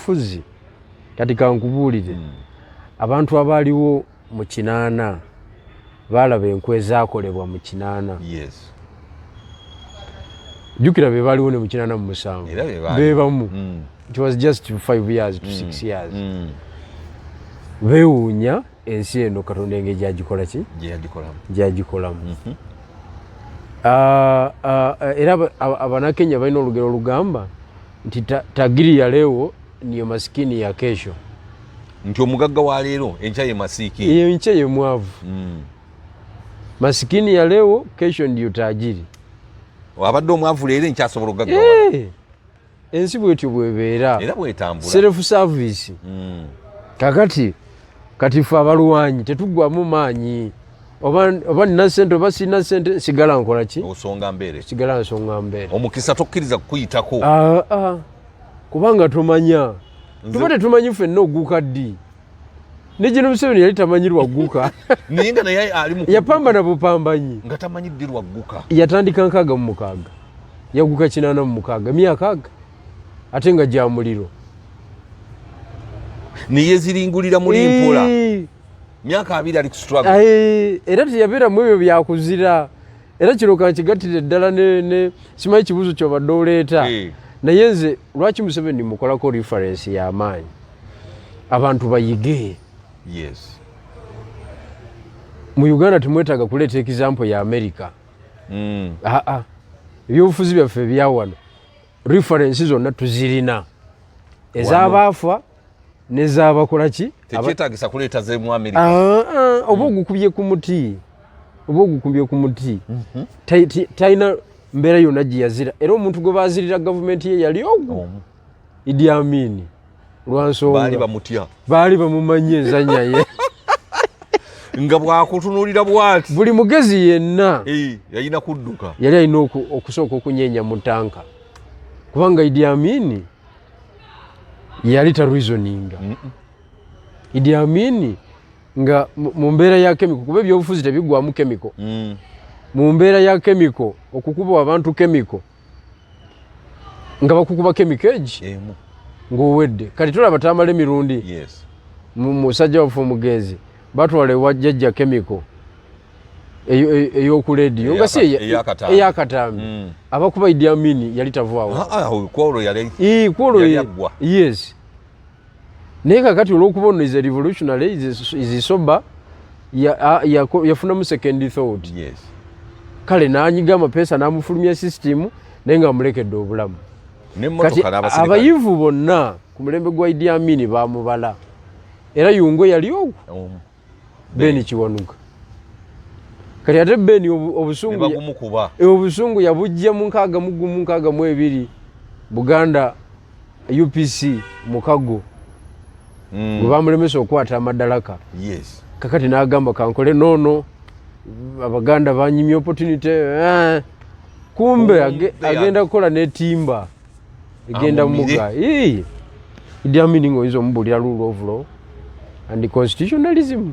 Ebyobufuzi kati kankubuulire, abantu abaaliwo mu 80 baalaba enkwe ezaakolebwa mu 80. Jjukira be baaliwo ne mu 87. Era be baali. Bebamu. It was just 5 years to 6 years. Beewuunya ensi eno Katonda engeri gyagikola ki, gye yagikolamu. Gyagikolamu. Ah, ah, era Abanakenya balina olugero olugamba nti tajiri ya leo niyo masikini ya kesho. Nti omugagga wa leero enkya ye masiiki. Iyo enkya ye mwavu. Masikini ya leo kesho ndiyo tajiri. Abadde omwavu leero, enkya asobola okugaggawala. Eh, ensi bwetyo bwebeera. Era bwetambula. Self service. Kakati kati ffe abalwanyi tetuggwamu maanyi. Oba nina sente oba sirina sente, sigala nkola ki? Osonga mbeere. Sigala nsonga mbeere. Omukisa tokkiriza kukuyitako. Ah, ah. Kubanga tomanya, tuba tetumanyi ffenna ogguka ddi. Ne Gen Museveni yali tamanyi lwagguka. Naye nga naye ali mu Yapambana bupambanyi. Nga tamanyi ddi lwagguka. Yatandika 66, yagguka 86, emyaka aga ate nga gya muliro. Neyeziringulira muli mpola. Myaka 20 ali ku struggle. Era teyabeeramu ebyo byakuzira. Era kino kankigattire ddala ne simanyi kibuuzo kyobadde oleeta. Naye nze lwaki Museveni mukolako reference y'amaanyi, abantu bayige. Mu Uganda temwetaaga kuleeta example ya America. Aa, ebyobufuzi byaffe ebyawano, reference zonna tuzirina, ez'abaafa nez'abakola ki. Tekyetagisa kuleeta zemu America. Ah, ah, oba ogukubye ku muti, oba ogukubye ku muti. Talina mbeera yonna gye yazira. Era omuntu gwe bazirira gavumenti ye yali ogwo. Omu. Idi Amini. Lwansonga baali bamutya. Baali bamumanyi enzanya ye. Nga bwakutunuulira bwati. Buli mugezi yenna yalina kudduka. Yali alina okusooka okunyeenya mu tanka, kubanga Idi Amini yali tareasoninga. Idi Amini nga mu mbeera ya chemical, kuba ebyobufuzi tebiggwamu chemical. Mu mbeera ya chemical, okukuba abantu chemical, nga bakukuba chemical egi emu ng'owedde. Kati tolaba tamala emirundi musajja waffe omugenzi batwala ewa jjajja chemical ey'oku lediyo nga si Ey'akatambi. Ey'akatambi. Abakuba Idi Amini yali tavaawo. Ah, ah, kwolwo yali kwolwo yali aggwa. Yes, naye kakati olwokuba ono is a revolutionary, is sober, yafunamu second thought. Kale n'anyiga amapeesa n'amufulumya system, naye nga amulekedde obulamu. Kati N'emmotoka n'abaserikale. Abayivu bonna ku mulembe gwa Idi Amini bamubala, era Yungwe yali ogwo. Omu. Ben Kiwanuka. Kati ate Ben ne obusungu bagumukuba. Obusungu yabujja mu 61, 62, Buganda UPC mukago gwe bamulemesa okukwata amadalaka. Kakati n'agamba, "Kankole noono, Abaganda banyimye opportunity." Kumbe agenda kukola netimba egenda Amumire. muga. Idi Amin ng'oyinza omubuulira rule of law and constitutionalism,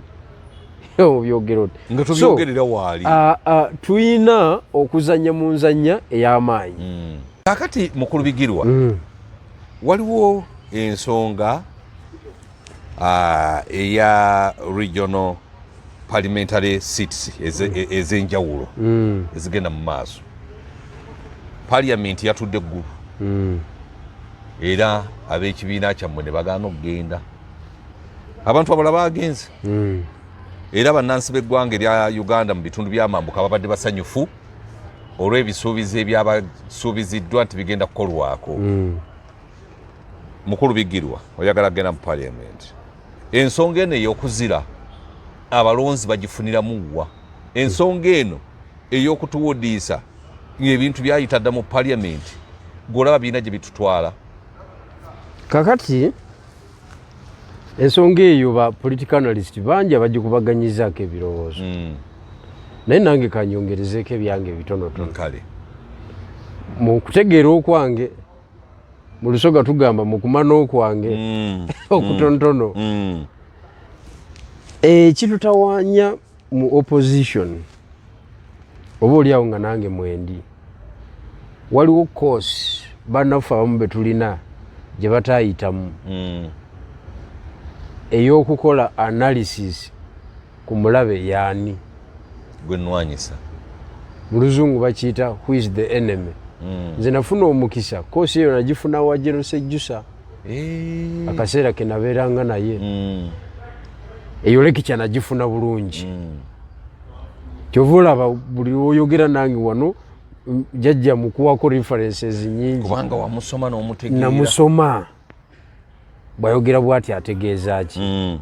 obyogera oti? Nga tobyogerera waali. Tuyina okuzanya mu nzanya ey'amaanyi. Kakati mukulu Bigirwa, waliwo ensonga eya regional parliamentary seats ez'enjawulo ezigenda mu maaso. Parliament yatudde eggulu, era ab'ekibiina kyammwe ne bagaana okugenda, abantu abalala bagenze. Era bannansi b'eggwanga erya Uganda mu bitundu by'amambuka babadde basanyufu olw'ebisuubizo ebyabasuubiziddwa nti bigenda kukolwako. Mukulu Bigirwa, oyagala kugenda mu parliament. Ensonga eno ey'okuzira abalonzi bagifuniramu wa? Ensonga eno ey'okutuwudiisa ng'ebintu byayita dda mu parliament, gw'olaba birina gye bitutwala? Kakati ensonga eyo ba political analyst bangi abagikubaganyizaako ebirowoozo, naye nange kanyongerezeeko ebyange ebitonotono. Kale. Mu kutegeera okwange, mu Lusoga tugamba mu kumana okwange okutonotono, ekitutawaanya mu opposition, oba oliawo nga nange mwendi, waliwo course bannaffe abamu be tulina Gye batayitamu ey'okukola analysis ku mulabe yaani. Gwe nnwanyisa. Mu Luzungu bakiyita "Who is the enemy?" Nze nafuna omukisa, course eyo nagifuna wa General Sejusa. Akaseera ke nabeeranga naye, eyo lecture nagifuna bulungi. Kyova olaba buli lwoyogera nange wano, jajja mukuwako references nyingi. Kubanga wamusoma n'omutegeera. Namusoma. Bwayogera bwati ategeeza ki?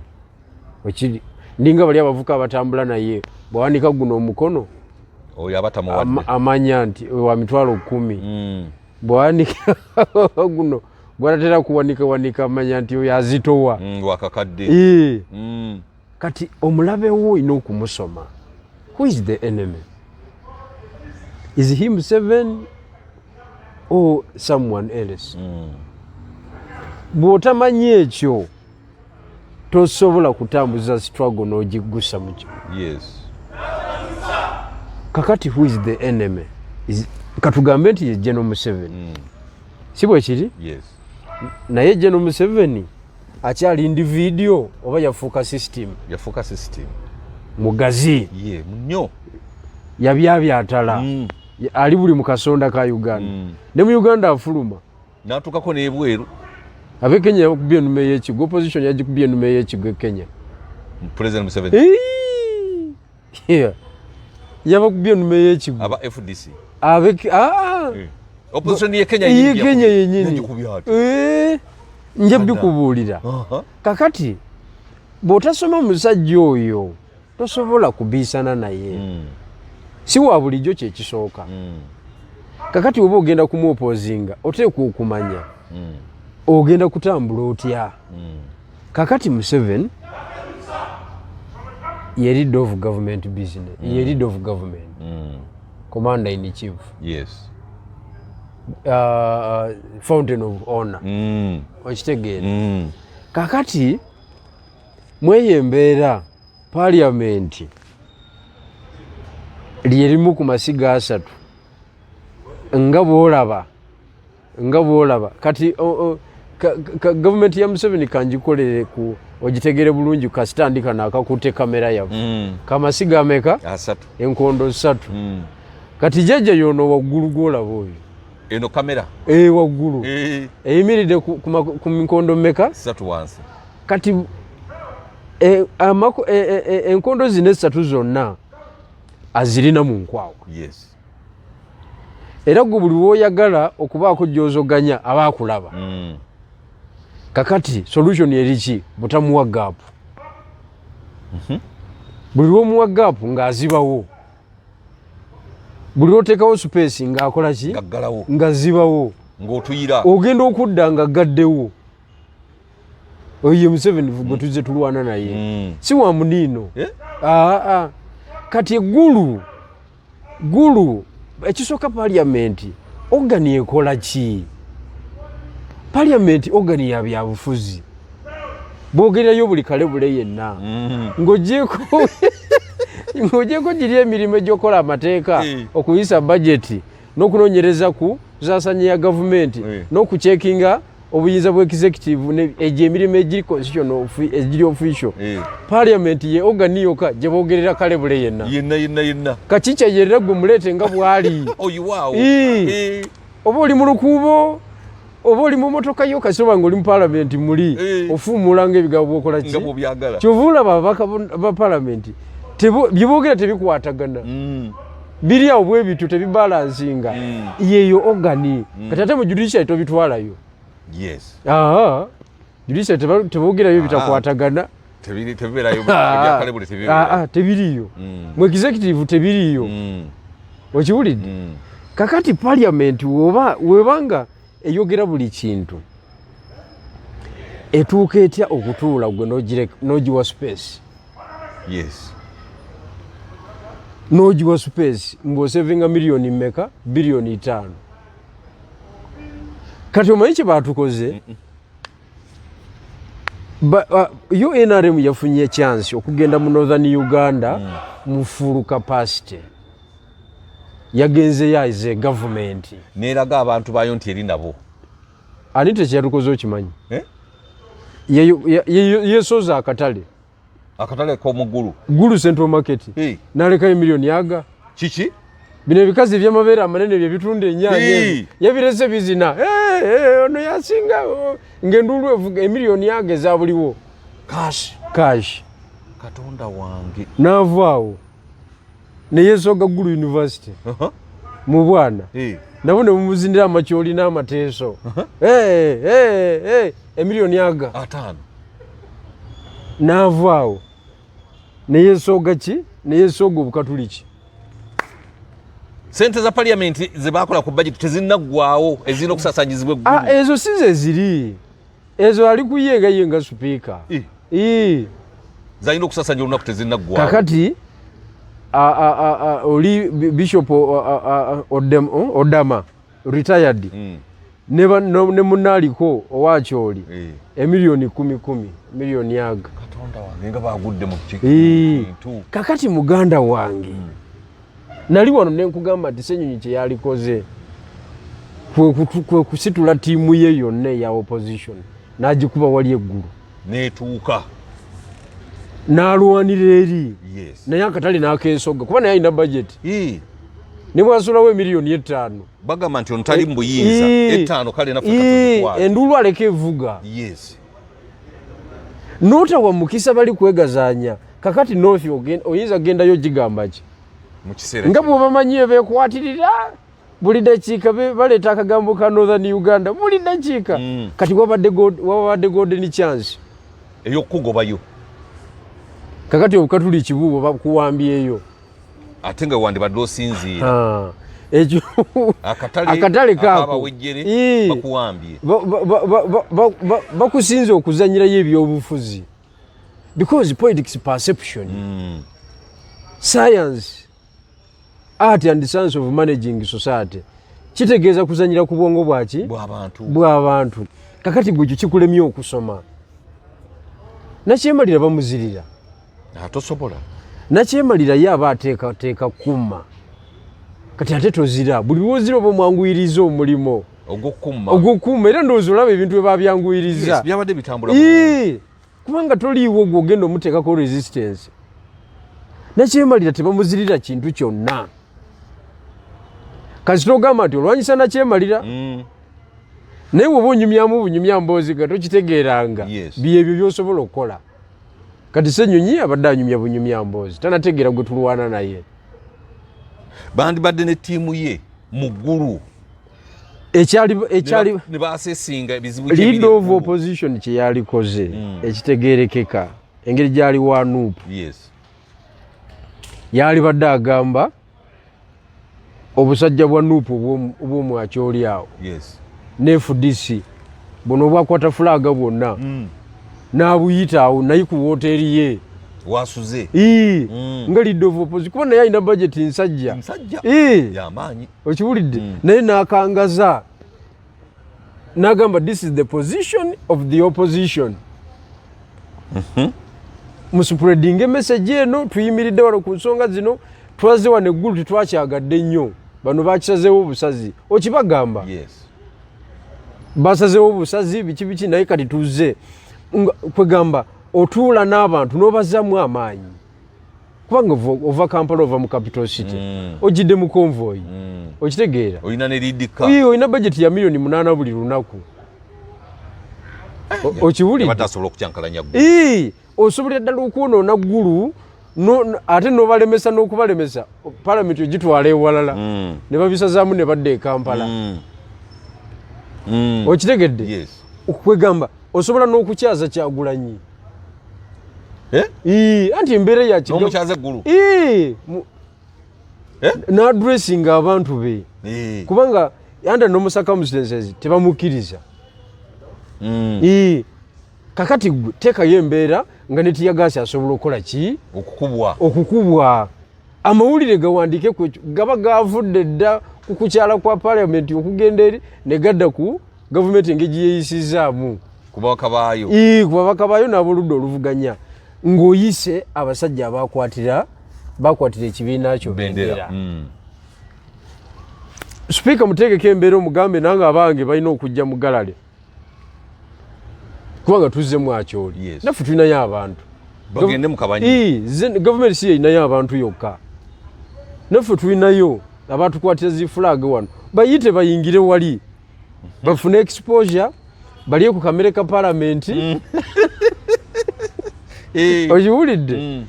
Okiri ndinga bali abavuka abatambula naye, bwawanika guno omukono, Oyo aba tamuwadde. Amanya nti wa 100,000. Bwawanika guno gwatatera kuwanika wanika, amanya nti oyo azitowa. Wakakadde. Ee. Kati omulabe wo olina okumusoma. Who is the enemy? Is he Museveni or someone else? Bw'otamanyi ekyo, tosobola kutambuza struggle n'ogiggusa mukyo. Kakati who is the enemy? Katugambe nti ye General Museveni. Si bwe kiri? Yes. Naye General Museveni akyali individual oba yafuuka system? Yafuuka system. Mugazi. Ye nnyo. Yabyabyatala. Ali buli mu kasonda ka Uganda. Ne mu Uganda afuluma. N'atuukako n'ebweru. Ab'e Kenya yakubye ennume y'ekigwo, opposition yagikubye ennume y'ekigwo e Kenya. President Museveni. Eeii! Yeah. Yabakubye ennume y'ekigwo. Aba FDC. Ah! Opposition ye Kenya. Ye Kenya yennyini. Yagikubye ati. Nja bikubuulira. Kakati bw'otasoma musajja oyo, tosobola kubiisana naye. Si wa bulijjo, kyekisooka. Kakati oba ogenda kumuopposinga, oteekwa okumanya ogenda kutambula otya. Kakati Museveni ye leader of government business, ye leader of government, commander in chief, fountain of honor. Okitegeera? Mm. Kakati mweyo embeera, parliament lyerimu ku masiga asatu nga bwolaba kati gavumenti ya Museveni, kangikolere ku ogitegere bulungi, kasitandi kano akakutte kamera yaffe. Kamasiga ameka? Asatu. Enkondo ssatu. Kati jjajja yono waggulu gwolaba oyo. Eno kamera. E, waggulu. Eyimiridde ku nkondo mmeka? Ssatu wansi. Kati enkondo zino essatu zonna azirina mu nkwawa. Era gwe buli lwoyagala okubaako gy'ozoganya, aba akulaba. Kakati solution eriki? Butamuwa gap. Buli lwomuwa gap ng'azibawo, buli lwoteekawo space ng'akola ki? Ngaggalawo. Ng'azibawo. Ng'otuyira. Ogenda okudda nga gaddewo. Oyo ye Museveni gwe tuzze tulwana naye. Si wa muniino. Eh? Aa, kati eggulu gulu ekisooka, paliamenti organ ekola ki? Paliamenti organ ya byabufuzi, boogerayo buli kalebule yenna. Ng'ogyeko giri emirimu egy'okukola amateeka, okuyisa bajeti n'okunoonyereza ku nsaasaanya ya gavumenti, n'okucheckinga obuyinza bwa executive, egyo emirimu egiri constitution egiri official. Parliament ye organ yokka gye boogerera kalebule yenna. Yenna yenna yenna. Kakikya yerera gwe muleete nga bw'ali. Oyiwaawo. Oba oli mu lukuubo oba oli mu motoka yo, kasita nga oli mu parliament muli, ofuumuula ng'ebigambo bwokola ki? Nga bw'obyagala. Kyova olaba ababaka ba parliament bye boogera tebikwatagana. Biri awo bwe bityo, tebibalancinga. Yeyo organ. Kati ate mu judiciary tobitwalayo. Aa, judiciary teboogerayo bitakwatagana. Tebibeerayo ebyakalebule, tebibeerayo. Ah, tebiriiyo. Mu executive tebiriiyo. Okiwulidde? Mm. Kakati parliament woba webanga eyogera buli kintu, etuuka etya okutuula gwe n'ogiwa space? N'ogiwa space ng'osavinga miliyoni mmeka? 5 biliyoni. Kati omanyi kye baatukoze? Yo NRM yafunye chance okugenda mu Northern Uganda mu full capacity, yagenzeyo as a government. Neeraga abantu baayo nti eri nabo. Anita kyeyatukoze okimanyi? Eh? Yesoza akatale. Akatale k'omuggulu. Gulu Central Market. Hey. Nalekayo miliyoni aga. Kiki? Bino ebikazi ebyamabeere amanene bye bitunda enyaanya. Hey. Yabirese bizina. Hey, hey, ono yasinga, oh, ng'enduulu evuga emiliyoni aga eza buliwo. Cash. Cash. Katonda wange. N'avaawo ne yeesoga Gulu University. Mu bwana. Hey. Nabo ne mumuzinira amakyoli n'amateeso. Hey, hey, hey, emiliyoni aga. 5. N'avaawo ne yeesoga ki? Ne yeesoga Obukatuliki. Sente za parliament ze bakola ku budget tezinnaggwawo, ezirina okusaasaanyizibwa eggulu. Ah, ezo si ze ziri. Ezo ali kuyenga yenga sipiika. Zalina okusaasaanya olunaku tezinnaggwawo. Kakati oli Bishop Odama retired. Ne munaaliko owakyoli emiliyoni 10 10, miliyoni aga. Katonda wange, nga bagudde mu kintu. Kakati muganda wange, nali wano ne nkugamba nti Ssenyonyi kye yalikoze kwe kusitula ttiimu ye yonna eya opposition n'agikuba wali eggulu. N'etuuka. N'alwanira eri. Naye akatale n'akeesogga kuba naye alina budget. Ne bw'asulawo emiliyoni 5. Bagamba nti ono tali mu buyinza. 5 kale naffe katuzikwate. Enduulu aleka evuga. N'otawa mukisa bali kwegazaanya. Kakati North oyinza kugendayo gigamba ki? Mu kiseera Nga kino. bw'obamanyi beekwatirira buli dakiika baleeta akagambo ka Northern Uganda buli dakiika. Kati wabadde golden chance. Ey'okukugobayo. Kakati Obukatuliki buubwo bakuwambyeyo. Ate nga wandibadde osinziira. Ekyo akatale kaako. Akabawejjere bakuwambye. Bakusinze okuzannyirayo ebyobufuzi. Because politics perception. Science, art and science of managing society. Kitegeeza kuzannyira ku bwongo bwaki? Bw'abantu. Bw'abantu. Kakati gwe ekyo kikulemye okusoma. Nakyemalira bamuzirira. Tosobola. Nakyemalira ye aba ateekateeka kumma. Kati ate tozira. Buli lw'ozira oba omwanguyiriza omulimu. Ogw'okumma. Ogw'okumma. Era ndowooza olaba ebintu bwe babyanguyiriza. Yes, byabadde bitambula bulungi. Kubanga toliiwo gwe ogenda omuteekako resistance. Nakyemalira tebamuzirira kintu kyonna. Kasita ogamba nti olwanyisa nakyemalira. Naye bw'oba onyumyamu bunyumya mboozi nga tokitegeeranga. Byebyo by'osobola okukola. Kati Ssenyonyi abadde anyumya bunyumya mboozi, tanategeera gwe tulwana naye. Bandibadde ne ttiimu ye mu ggulu. Ne basesinga ebizibu Leader gy'ebiri of eggulu. opposition kye yalikoze, ekitegeerekeka engeri gy'ali wa NUP. Yalibadde agamba obusajja bwa NUP obw'omwakyoli awo. Ne FDC buno obwakwata fulaga bwonna. N'abuyita awo naye ku woteeri ye. Wasuze. Nga leader of opposition kuba naye alina budget nsajja. Nsajja. Y'amaanyi. Okiwulidde? Naye n'akangaza. N'agamba this is the position of the opposition. Muspreadinge message eno, tuyimiridde wano ku nsonga zino, twaze wano eggulu tetwakyagadde nnyo. Bano bakisazeewo obusazi. Okibagamba? Basazeewo obusazi biki biki naye kati tuzze. Nga kwegamba otuula n'abantu n'obazzamu amaanyi. Kubanga ova Kampala ova mu capital city. Ojjidde mu convoy. Okitegeera? Olina ne lead car. Ii, olina budget ya miliyoni 8 buli lunaku. Okiwulidde? Abadde asobola okukyankalanya ggulu. Ii, osobolera ddala okwonoona ggulu, ate n'obalemesa n'okubalemesa, parliament ogitwala ewalala. Ne babisazaamu ne badda e Kampala. Okitegedde? Yes. Okwegamba osobola n'okukyaza Kyagulanyi. Eh? Ii, anti embeera ya kiga- N'omukyaza eggulu. Ii, Eh? n'addressinga abantu be. Kubanga under normal circumstances tebamukkiriza. Ii, kakati gwe teekayo embeera nga ne tiyagaasi asobola okukola ki? Okukubwa. Okukubwa. Amawulire gawandiike ku ekyo, gaba gavudde dda ku kukyala kwa parliament okugenda eri ne gadda ku gavumenti engeri gye yeeyisizaamu. Ku babaka baayo. Ii, ku babaka baayo n'aboludda oluvuganya. Ng'oyise abasajja bakwatira ekibiina kyo Bendera. bendera. Sipiika muteekeko embeera omugambe nange abange balina okujja mu galale. Kubanga tuzzemu Akyoli. Naffe tulinayo abantu. Bagende mu kabanyi. Gavumenti si yeyinayo abantu yokka, naffe tulinayo abatukwatira zi flag wano. Bayite bayingire wali bafune exposure, balye ku kamere ka palamenti. Okiwulidde?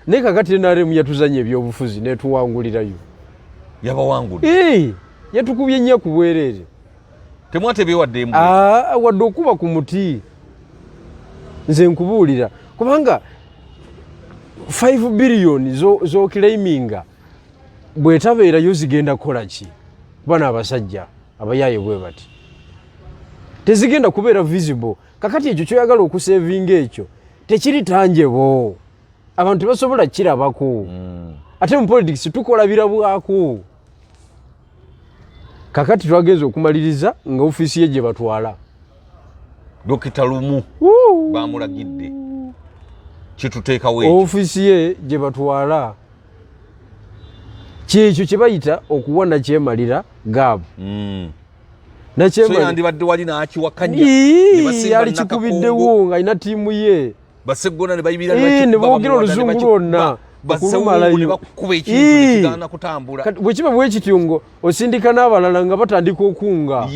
Naye kakati NRM yatuzanya ebyobufuzi netuwangulirayo. Yabawangudde. Yatukubye nnyo ku bwereere. Temwatebewadde. Ah, wadde okuba ku muti, nze nkubuulira, kubanga 5 biliyoni z'oclaiminga bwetabeerayo zigenda kukola ki? Bano abasajja abayaaye bwe bati tezigenda kubeera visible. Kakati ekyo kyoyagala okusavinga, ekyo tekiri tangible, abantu tebasobola kirabako. Ate mu politics tukola birabwako. Kakati twagenza okumaliriza nga ofiisi ye gye batwala. Dokita Lumu bamulagidde kituteekawo ekyo. Ofiisi ye gye batwala, kyekyo kye bayita okuwa nakyemalira gaabu. So yandibadde wali n'akiwakanya ne basimba. Yali kikubiddewo ng'alina ttiimu ye. Baseggona ne bayimirira. Ne boogera oluzungu lwonna. Okulumalayo. Ne bakuba ekintu nekigaana kutambula. Kati bwe kiba bwe kityo ngo osindika n'abalala nga batandika okunga.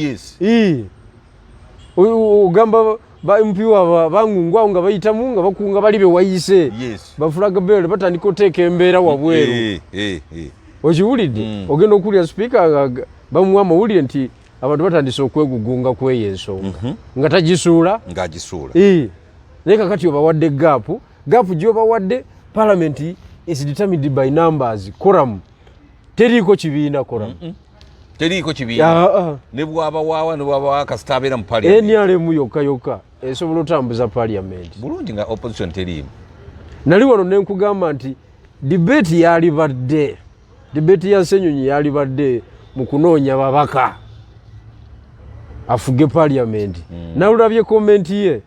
Ogamba ba MP aba bangungu awo nga bayitamu nga bakunga bali be wayise. Ba flag bearer batandika oteeka embeera wabweru. Okiwulidde? Ogenda okuwulira sipiika nga bamuwa amawulire nti abantu batandise okwegugunga kweyo ensonga nga tagisuula. Ng'agisuula. Naye kakati obawadde gap, gap gyobawadde, parliament is determined by numbers. Quorum teriiko kibiina, quorum. Teriiko kibiina. Ah, ah. Ne bwaba waawa, ne bwaba waawa, kasita abeera mu parliament. NRM yokka yokka esobola otambuza parliament. Bulungi, nga opposition teriimu. Nali wano nenkugamba nti debate yalibadde, debate ya Senyonyi yalibadde mu kunoonya babaka afuge parliament. Nalulabye comment ye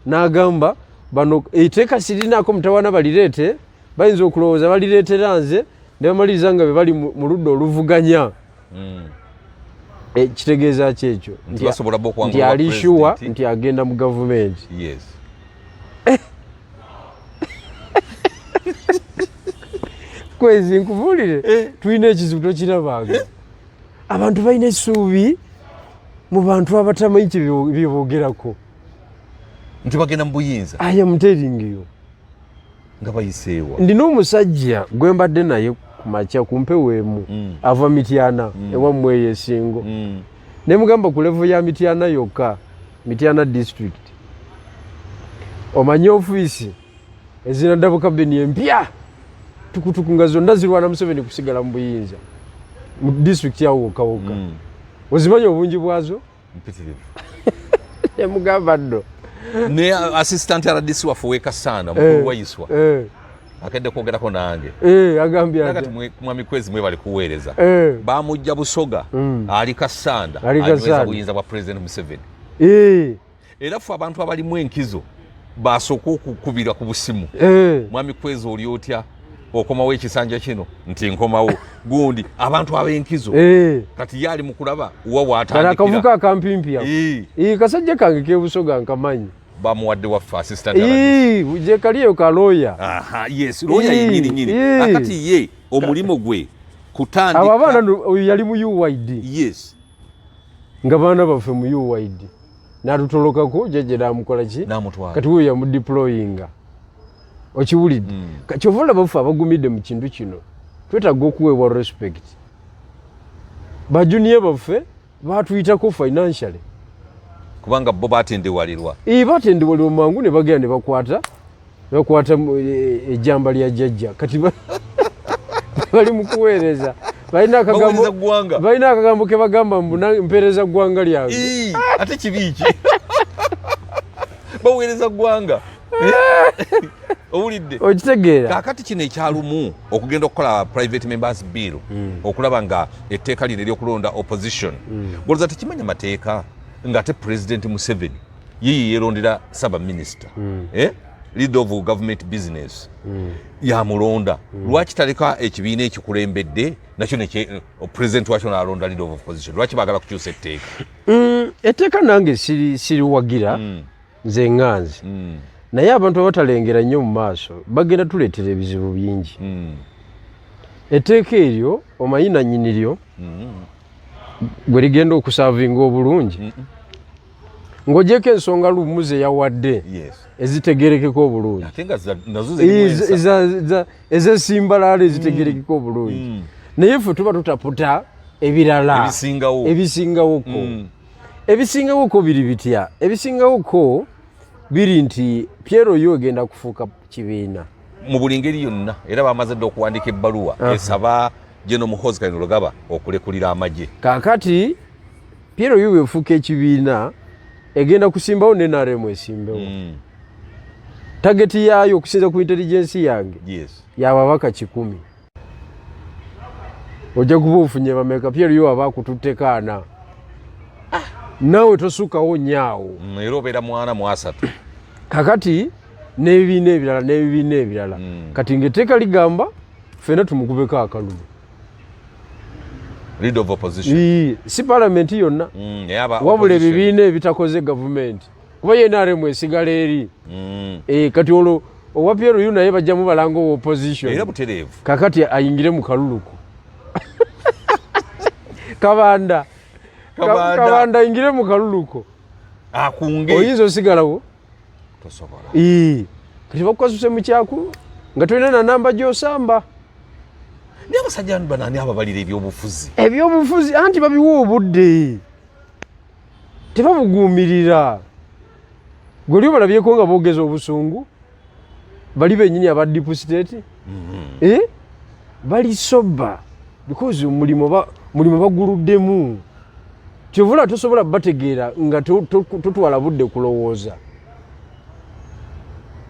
n'agamba bano eteeka sirinaako mutawaana, balireete, bayinza okulowooza balireetera nze ne bamaliriza nga be bali mu ludda oluvuganya. Kitegeeza ki ekyo? Nti basobola bo nti okuwangulwa ali sure president. Nti agenda mu gavumenti. Kwezi nkubuulire, tulina ekizibu, tokirabanga? Abantu balina essuubi mu bantu abatamanyi kyeboogerako. Nti bagenda mu buyinza. I am telling you. Nga bayiseewa? Ndina omusajja gwe mbadde naye ku makya ku mpewo emu. Ava Mityana, ewammwe eyo esingo. Ne mugamba ku level ya Mityana yokka, Mityana district, omanye ofiisi ezina double cabin empya tukutuku nga zonna zirwana Museveni kusigala mu buyinza mu district yawo wokka wokka. Ozimanyi obungi bwazo? Mpitirivu. Nemugamba nno. Ne assistant RDC waffe wekasaana, mukulu wayiswa, akedde kwogerako nange. Agambye nakati atya? Mwami Kwezi, mwebali kuweereza. Bamujja Busoga, ali Kasanda. Ali anyweza Kasanda. buyinza bwa President Museveni. Era ffe abantu abalimu enkizo basooka okukubira ku busimu. "Mwami Kwezi, oli otya? Okomawo ekisanja kino?" Nti, "Nkomawo." Gundi abantu ab'enkizo. Kati ye ali mu kulaba wa Kano akavuka watandikira. akampimpi ako. Kasajja kange kebusoga nkamanyi. Bamuwadde waffe assistant RDC. Gye kali eyo kalooya. Aha, yes, lawyer yennyini nyini. Akati ye omulimu gwe Abo kutandika. Abaana no, oyo yali mu UYD. Nga baana baffe mu UYD n'atutolokako, jjajja n'amukola ki? N'amutwala. Kati wuyo yamudeployinga, okiwulidde? Kyova olaba ffe abagumidde mu kintu kino twetaaga okuweebwa respect. Bajuniya baffe batuyitako financially. Kubanga bo batendewalirwa. Batendewalirwa mangu ne bagenda ne bakwata ejjamba lya jjajja. Kati bali mu kuweereza, balina akagambo. Baweereza ggwanga. Balina akagambo ke bagamba mbu mpeereza ggwanga lyange." Ate kibi ki? Baweereza ggwanga. Owulidde? Okitegeera? Kaakati kino ekyalumu okugenda okukola private members bill, okulaba nga etteeka lino eryokulonda opposition, golooza tekimanya mateeka, ng'ate President Museveni ye yeerondera ssaabaminisita, eh? Leader of government business yamulonda. Lwaki taleka ekibiina ekikulembedde nakyo president wakyo n'alonda leader of opposition? Lwaki baagala kukyusa etteeka? Etteeka nange siriwagira. Nze ŋŋanze. Naye abantu abatalengera nnyo mu maaso bagenda tuleetera ebizibu bingi. Etteeka eryo omanyi nannyini lyo gwe ligenda okuservinga obulungi, ng'ogyeko ensonga Lumu ze yawadde ezitegerekeka obulungi. Ate nga nazo zirimu ensa. Ezesimbalaala ezitegerekeka obulungi. Naye ffe tuba tutaputa ebirala ebisingawo. Ebisingawoko. Ebisingawoko biri bitya? Ebisingawoko biri nti PLU egenda kufuuka kibiina mu buli ngeri yonna, era bamaze dda okuwandika ebbaluwa esaba General Muhoozi Kainerugaba okulekulira amagye. Kaakati PLU bwefuuka ekibiina, egenda kusimbawo ne NRM esimbewo. Target yaayo, okusinza ku intelligence yange, yababaka 100. Ojja kuba ofunye bameka? PLU aba akututteko ana, naawe tosukkawo nyaawo. Era obeera mwana mu asatu. Kakati n'ebibiina ebirala n'ebibiina ebirala. Kati ngaetteeka ligamba ffena tumukubeko akalulu. Leader of opposition. Si palamenti yonna, naye aba wabula opposition. Ebibiina ebitakoze gavumenti, kuba ye NRM esigala eri. Kati olwo owa PLU naye bajja mubalanga owa opposition. Era butereevu. Kakati ayingire mu kaluluko Kabanda. Kabanda. Kabanda ayingire mu kaluluko. Akunge. Oyinza osigalawo? Tosobola. Kati bakukasuse mu kyaku nga tolina na namba gy'osamba. Naye abasajja bano banani ababalira ebyobufuzi? Ebyobufuzi anti babiwa obudde, tebabuguumirira. Gwe oli obalabyeko nga boogeza obusungu? Bali bennyini aba deep state. Eh? Bali soba because omulimu baguluddemu. Kyovula tosobola bategeera nga totwala budde kulowooza.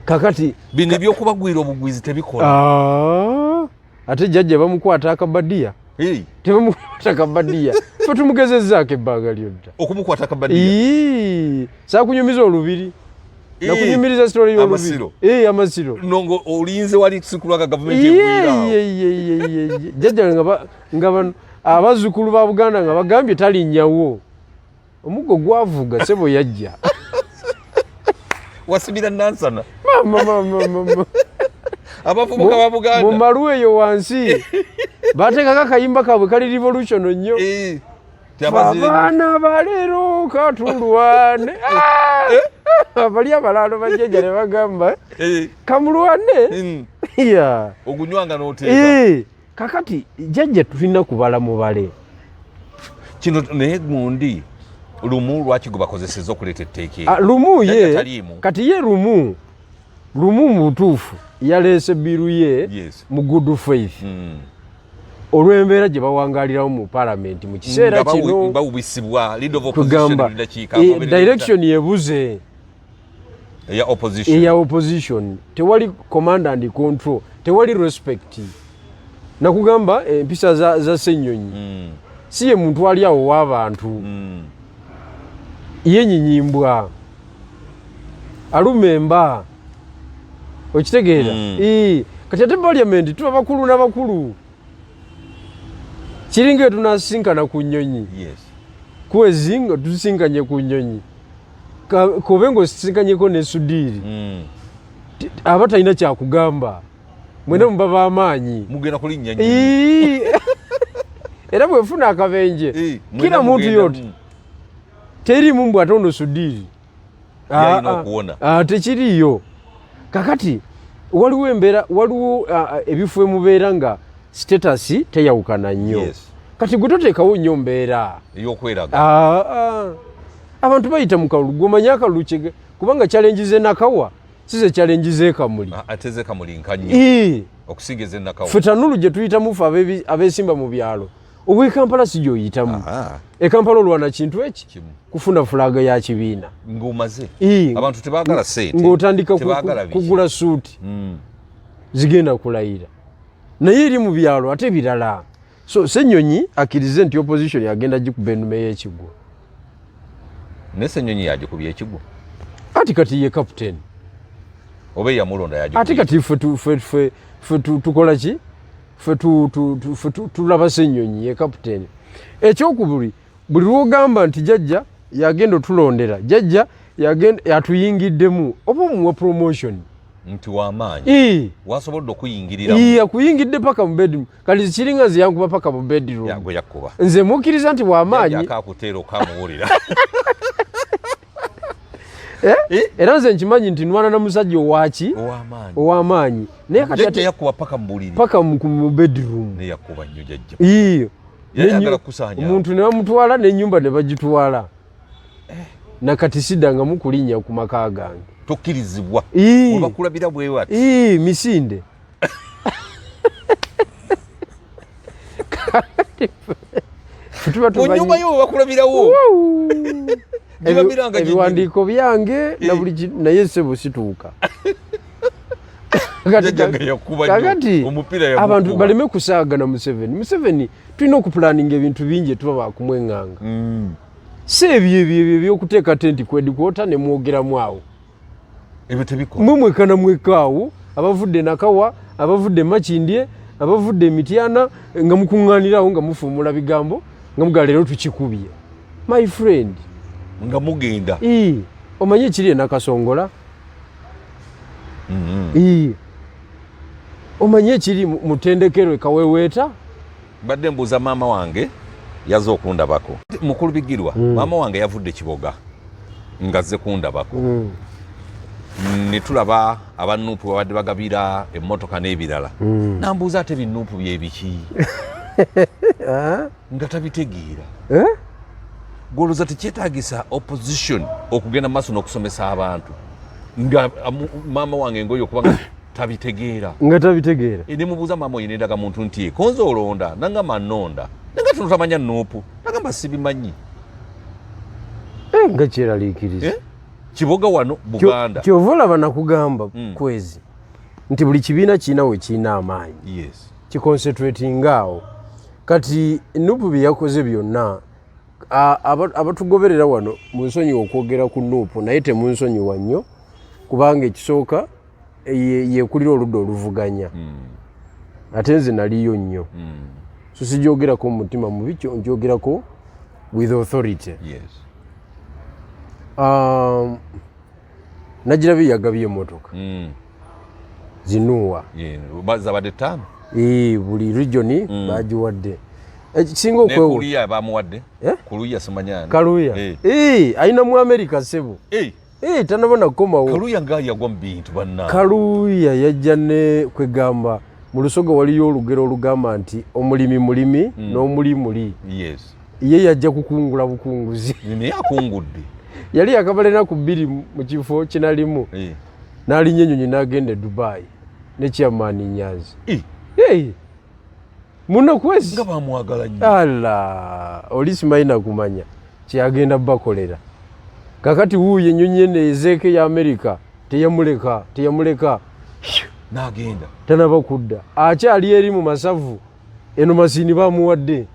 Kakati bino ebyokubagwira obugwizi tebikola. Ah, ate jjajja bamukwata akabadiya. Hey, Tebamukwata akabadiya, fe tumugezezzaako ebbanga lyonna. Okumukwata akabadiya? Ii, saakunyumiza olubiri, nakunyumiriza story y'olubiri. Amasiro. Eh, amasiro. Nongo olinze wali sikulwaga gavumenti egwiraawo. Ye, ye, ye, ye, ye. Jjajja nga bano abazzukulu ba Buganda nga bagambye talinnyawo, omuggo gwavuga, sebo yajja. Wasibira Nansana. Mama, mama, mama. Abavubuka ba mu Buganda. Malu eyo wansi bateekako akayimba kaabwe kali revolution nnyo. Eh, tyabazire. Abaana baleero katulwane. Ah! Bali abalaalo bajjajja ne bagamba kamulwane. Ya. Ogunywanga n'oteeka. Eh, kakati jjajja tulina kubala mubale. Kino naye gundi Lumu lwaki gwe bakozeseza okuleeta etteeka Ah, eryo? Lumu Jjajja ye taliimu. Kati ye Lumu, Lumu mu butuufu yaleese bill ye mu good faith olw'embeera gye bawangalirawo mu palamenti mu kiseera Nga kino. bawubisibwa leader of opposition Kugamba buli dakiika, agoberera direction yebuze. Eya opposition. Eya opposition. Tewali command and control, tewali respect. Nakugamba empisa za Ssenyonyi. Si ye muntu ali awo w'abantu. Ye nyinyimbwa aluma emba, okitegeera? Kati ate parliament tuba bakulu n'abakulu, kiringa etunasinkana ku nnyonyi. Kwezi nga tusisinkanye ku nnyonyi, kobe ng'osisinkanyeko ne Sudiiri, aba talina kyakugamba, mwena muba b'amaanyi. Mugenda kulinnya nnyonyi. Era bwefuna akabenje, Mwena kila muntu mugenda yote teriimu mbw ate ono Sudiiri Yalina Ah, ah. okuwona. Ah, tekiriiyo. Kakati waliwo embeera, waliwo ebifo emubeera nga status teyawukana nnyo. Kati gwe toteekawo nnyo mbeera ey'okweraga. Ah. Abantu bayita mu kalulu, gwomanye akalulu kubanga challenge ze Nakawa si ze challenge z'e Kamuli. Ah, ate ze Kamuli nka nnyo okusinga ez'e Nakawa. Ffe tanulu gye tuyitamu ffe abeesimba mu byalo, obw'e Kampala si gy'oyitamu. E Kampala olwana kintu eki? Kimu. Kufuna flag ya kibiina. Ng'omaze. Abantu tebaagala ssente. Ng'otandika Tebaagala biki. kugula suuti zigenda kulayira, naye eri mu byalo ate birala. So Ssenyonyi akkirize nti opposition yagenda gikuba ennume y'ekigwo. Naye Ssenyonyi yagikubye ekigwo? Ati kati ye captain. Oba eyamulonda yagikubye? Ate kati ffe tukola ki? Ffe tulaba Ssenyonyi ye captain. Ekyokubiri, buli lwogamba nti jjajja yagenda otulondera, jjajja Yatuyingiddemu oba omuwa promotion. Nti wamaanyi, wasobodde okuyingirira. Akuyingidde paka mu bedroom. Kati kiringa nze yankuba paka mu bedroom. Yagwe yakkuba. Nze mukkiriza nti wamaanyi. Akakuteera okamuwulira. Eh? Era nze nkimanyi nti nwana na musajja owaki? Owamaanyi. Owamaanyi, naye kati jjajja yakkuba paka mu buliri. Paka mu bedroom. Naye yakkuba nnyo jjajja. Iyo. Yayagala kukusaanya. Omuntu ne bamutwala n'ennyumba ne bagitwala. Nakati siddangamu kulinnya ku maka gange. Tokkirizibwa. Ii. Webakulabira bwewati. Ii, misinde. Kakati ffe tuba Mu tumanyi nyumba yo webakulabirawo. Biba biranga gyennyini. Ebiwandiiko byange na buli naye ssebo situuka. Kati Jjajja nga yakuba nnyo. Kakati Omupiira yagukuba. abantu baleme kusaagana Museveni. Museveni tulina okupulaninga ebintu bingi, tuba bakumweŋŋanga. Si ebyo ebyo ebyo ebyokuteeka tenti ku headquarter ne mwogeramu awo. Ebyo tebikola. Mwe mwekana mwekaawo, abavudde Nakawa, abavudde Makindye, abavudde Mityana, nga mukuŋŋaanirawo nga mufuumula bigambo nga mugala leero tukikubye. My friend. Nga mugenda. Ii, omanyi ekiri e Nakasongola? Ii. Omanyi ekiri mu ttendekero e Kaweweeta? Mbadde mbuuza maama wange, yazze okundabako. Mukulu Bigirwa, maama wange yavudde Kiboga ng'azze kundabako. Ne tulaba aba NUP babadde bagabira emmotoka n'ebirala. Nambuuza ate bi NUP bye biki? Nga tabitegeera. Eh? Gw'olowooza tekyetaagisa opposition okugenda mu maaso n'okusomesa abantu nga maama wange ngoyo okuba nga tabitegeera? Nga tabitegeera. Ne mubuuza maama oyo n'endagamuntu nti konze olonda, nangamba nnonda, nanga tuno tamanya NUP, nagamba sibimanyi. Nga kyeraliikiriza. Kiboga wano Buganda. Kyova olaba nakugamba kwezi nti buli kibiina kirina we kirina amaanyi. Kiconcentratinga awo. Kati NUP bye yakoze byonna, abatugoberera wano munsonyiwa okwogera ku NUP, naye temunsonyiwa nnyo kubanga ekisooka yekulira oludda oluvuganya. Ate nze naliyo nnyo. So sigyogerako mu mutima mubi, ngyogerako with authority. Nagirabye yagabye emmotoka. Zinuwa. Yeah, zabadde 5. Buli region bagiwadde. Kisinga Ne okwewu- Kuluya bamuwadde. Eh? Kuluya simanyani. Kaluya. Alina mu America sebo. Tanaba kukomawo. Kaluya nga yagwa mu bintu banna. Kaluya yajja ne kwegamba mu Lusoga waliyo olugero olugamba nti omulimi mulimi n'omuli muli. Ye yajja kukungula bukunguzi. Naye akungudde. Yali yakabala ennaku 2 mu kifo kinalimu. N'alinnya ennyonyi n'agenda e Dubai ne Chairman Nyanzi. Hey. Muno kwezi. Nga bamwagala nnyo. Ala, oli simanyi na kumanya kyeyagenda bakolera. Kakati wuuyo ennyonyi eno ezeeko eya Amerika teyamuleka, teyamuleka. N'agenda. Tanaba kudda. Akyali eri mu masavu. Eno masiini bamuwadde.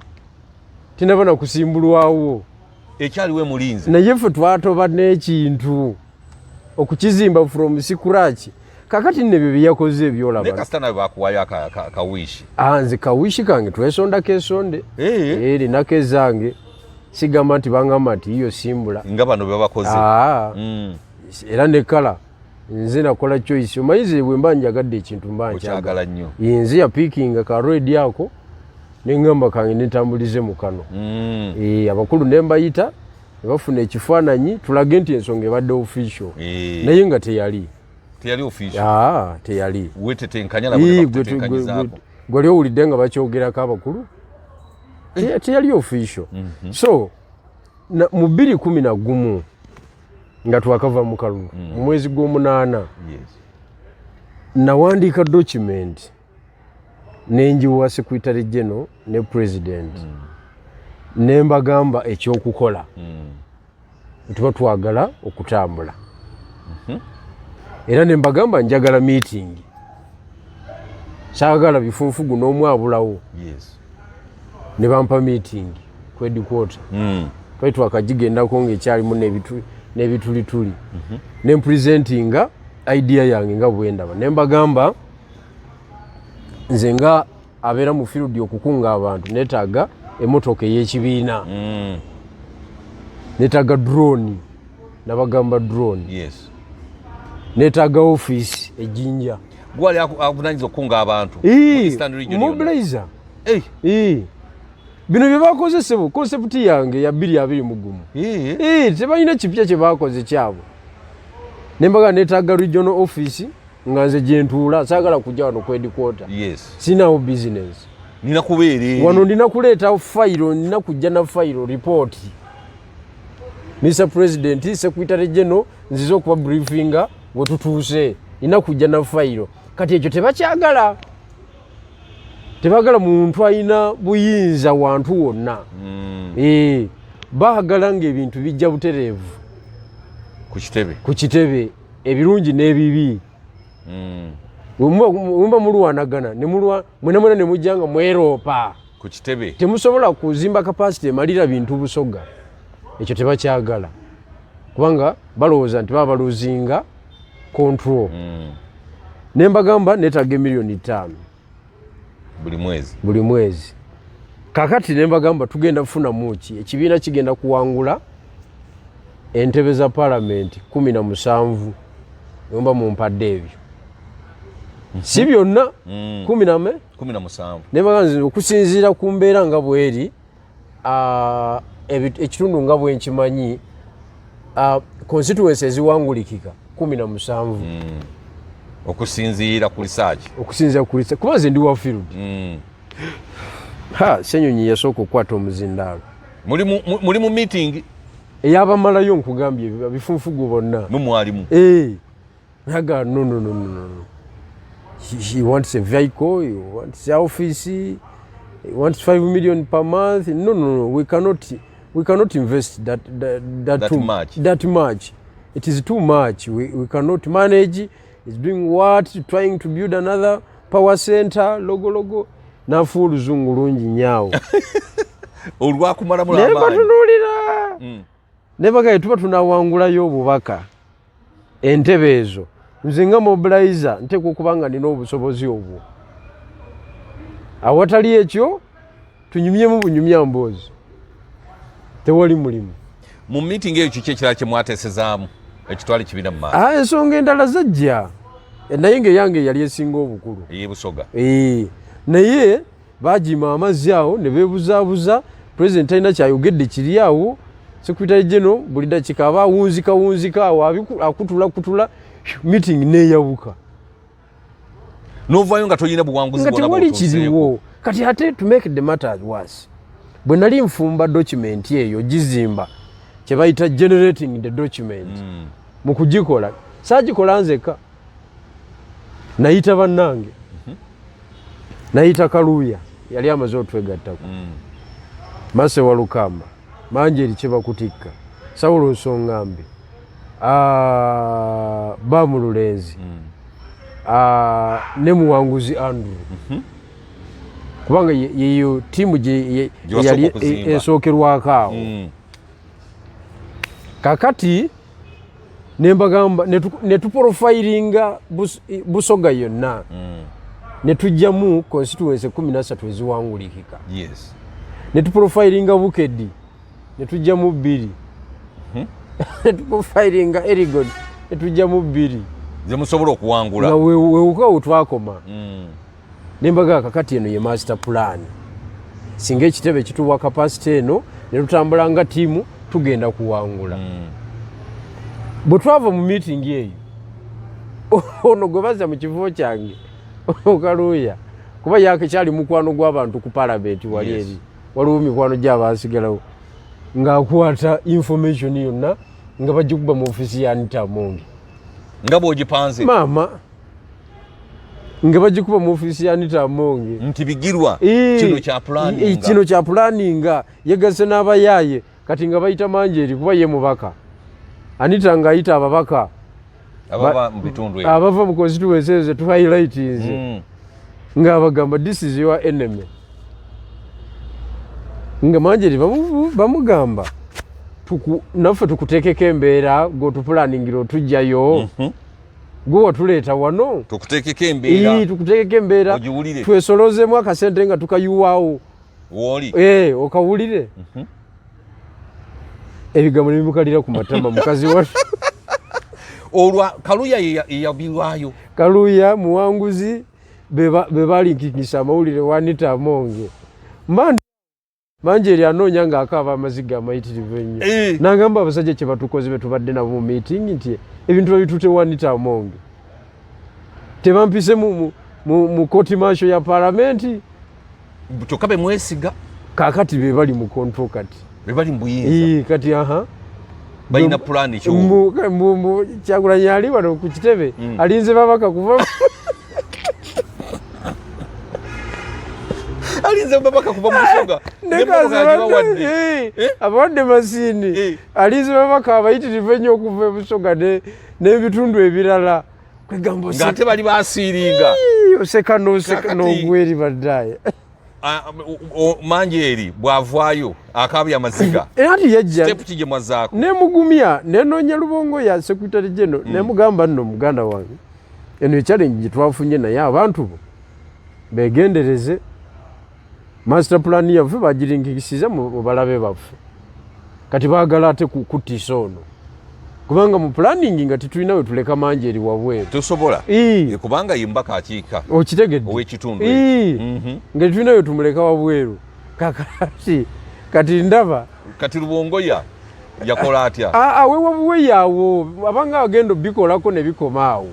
Tinaba na kusimbulwawo. Ekyaliwo emulinze. Naye ffe twatoba n'ekintu okukizimba from scratch. Kakati nno ebyo bye yakoze ebyolaba. Naye kasita nawe bakuwaayo akawiishi. Nze kawiishi kange twesondako esonde. Erinako ezange. Sigamba nti bangamba nti yiyo simbula. Nga bano bwe bakoze. Era ne kala nze nakola choice. Omanyi nze bwe mba njagadde ekintu mba nkyagala. Okyagala nnyo. Nze yapiikinga ka red ako ne ngamba kange netambulize mu kano. Abakulu ne mbayita ne bafuna ekifaananyi tulage nti ensonga ebadde official. Naye nga teyali. Teyali official. Teyali. Wetetenkanya nabo ne bakutetenkanyizaako. Gwe wali owulidde nga bakyogerako abakulu? Teyali official. So, mu bbiri kumi na gumu nga twakava mu kalulu, mu mwezi gw'omunaana, nawandiika document ne ngiwa Secretary General ne President. Ne mbagamba ekyokukola. Tuba twagala okutambula. Era ne mbagamba njagala meeting. Saagala bifunfugu n'omwabulawo. Ne bampa meeting ku headquarter. Twali twakagigendako ng'ekyalimu n'ebitulituli. Ne mpresentinga idea yange nga bwe ndaba. Ne mbagamba nze nga abeera mu field okukunga abantu neetaaga emmotoka ey'ekibiina. Neetaaga drone. Nabagamba drone. Yes. Neetaaga ofiisi ejinja. Gwali avunanyiza okukunga abantu mu Eastern Region yonna. Mobilizer. Hey. Bino bye bakoze, sebo, concept yange ya 2021. Tebalina kipya kye bakoze kyabwe. Nembaga neetaaga regional office nga nze gyentuula, saagala kujja wano ku headquarter. Sinawo business. Nina kubeera eri. Wano ndina kuleeta fayiro, nina kujja na fayiro, report. Mr President, Secretary General, nzize okuba briefinga we tutuuse, nina kujja na fayiro. Kati ekyo tebakyagala, tebagala muntu alina buyinza wantu wonna. Baagala ngaebintu bijja butereevu ku kitebe. Ku kitebe, ebirungi n'ebibi. Wemba mulwanagana mwena mwena ne mujja nga mweroopa ku kitebe. Temusobola kuzimba capacity emalira bintu Busoga. Ekyo tebakyagala kubanga balowooza nti baba balosinga control. Ne mbagamba neetaaga emiliyoni 5 buli mwezi. Buli mwezi. Kakati ne mbagamba tugenda kufunamu ki? Ekibiina kigenda kuwangula entebe za palamenti 17 mba mumpadde ebyo, si byonna, kumi name 17. Nembaga nti okusinziira ku mbeera nga bweri, ekitundu nga bwenkimanyi, constituency eziwangulikika 17. Okusinziira ku research. Okusinziira ku research, kuba nze ndi wa field. Ha, Senyonyi yasooka okukwata omuzindaalo. Muli mu meeting. Eyabamalayo, nkugambye, bifunfugu bonna. Mwe mwalimu. Eh, naga no, no, no, no, no, no. He wants a vehicle, he wants a office, he wants 5 million per month. No, no, no, we cannot invest that That too much. That much. It is too much. We cannot manage. He's doing what? Trying to build another power center, logo logo. Nafu oluzungu lungi nyaawo. Olwakumalamu Naye amaanyi. batunuulira. Ne bagaye tuba tunawangulayo obubaka entebe ezo, nze nga mobilizer nteekwa okuba nga nina obusobozi obwo. Awatali ekyo tunyumyemu bunyumya mboozi, tewali mulimu. Mu meeting eyo kiki ekirala kye mwateesezaamu ekitwala ekibiina mu maaso? Ah, ensonga endala zajja, naye ngaeyange yali esinga obukulu. Ey'ebusoga. Naye bagima amazzi awo ne beebuzaabuza. President talina kyayogedde kiri awo. Secretary General buli dakiika aba awunzika wunzika awo, akutula kutula, meeting neyawuka. N'ovaayo nga tolina buwanguzi nga bwonna tewali bw'otuuseeko. Kiriwo kati ate, to make the matters worse, bwe nali nfumba document eyo, gizimba, kye bayita generating the document, mu kugikola saagikola nzekka, nayita bannange. Nayita Kaluuya, yali amaze otwegattako, Mase Walukamba, Manjeri Kyebakutikka, Sawulo Nsongambi, Bamululenzi, ne Muwanguzi Andrew, kubanga yeyo tiimu Gye wasooka yali okuzimba. Esookerwako awo. Kakati nembagamba netuprofilinga Busoga yonna, netujjamu constituency 13 eziwangulikika. Netuprofilinga Bukedi, netujjamu bbiri. Netuprofilinga Elgon, netujjamu bbiri. Ze musobola okuwangula. Nga wewuka wetwakoma. Nembaga kakati eno ye master plan. Singa ekitebe kituwa capacity eno netutambula nga tiimu, tugenda kuwangula. Bwe twava mu meeting eyo, ono gwe bazza mu kifo kyange, Okaluuya, kuba yake kyali mukwano gw'abantu ku palamenti wali eri waliwo mikwano gy'abasigalawo, ng'akwata information yonna nga bagikuba mu ofiisi ya Anita Amongi. Nga bw'ogipanze. Maama, nga bagikuba mu ofiisi ya Anita Amongi. Nti Bigirwa kino kya planninga. Kino kya planninga, yegase n'abayaaye. Kati nga bayita Manjeri kuba ye mubaka, Anita ng'ayita ababaka abava mu bitundu ebyo. Abava mu constituency ezo tuhighlightinze, ng'abagamba, "This is your enemy." Nga Manjeri bamugamba, "Naffe tukuteekeko embeera gweotupulaningira otujjayo, gwe watuleeta wano." Tukuteekeko embeera. Tukuteekeko embeera. Ogiwulire. Twesolozemu akasente nga tukayuwaawo. Wooli. Okawulire. Ebigambo nebimukalira ku matama mukazi wa Olwa Kaluya yeyabirwayo. Kaluya Muwanguzi be balinkikisa amawulire wanita Amonge Manjeri anoonya ng'akaaba amaziga amayitirivu ennyo. N'agamba abasajja kye batukoze be tubadde nabo mu meeting nti ebintu babitutte wanita Amonge, tebampise mu kooti mansho ya palamenti. Kyokka be mwesiga. Kaakati be bali mu control kati. Be bali mu buyinza. Kati aha balina pulaani. Kyagulanyi ali wano ku kitebe, alinze babaka kuva Alinze babaka kuva mu Busoga. Abawadde masiini, alinze babaka abayitirivu ennyo okuva e Busoga n'ebitundu ebirala. Kwegamba ng'ate bali basiiringa. Oseka n'oseka n'ogweri baddaye. Manjeeri bw'avaayo akaabya amaziga. Era nti yajja. Step ki gye mwazzaako? Nemugumya, nenoonya Lubongo ya secretary general, nemugamba nno muganda wange, eno echallenge gye twafunye, naye abantu bo begendereze, master plan yaffe bagirinkikisiza mu balabe baffe, kati baagala ate kutiisa ono, kubanga mu planning nga tetulina we tuleka Manjeeri wabweru. Tosobola, kubanga ye mubaka akiika Okitegedde? ow'ekitundu. Nga tetulina we tumuleka wabweru. Kakati kati ndaba Kati Lubongoya yakola atya? Wewabuweyaawo abanga agenda obikolako ne bikoma awo.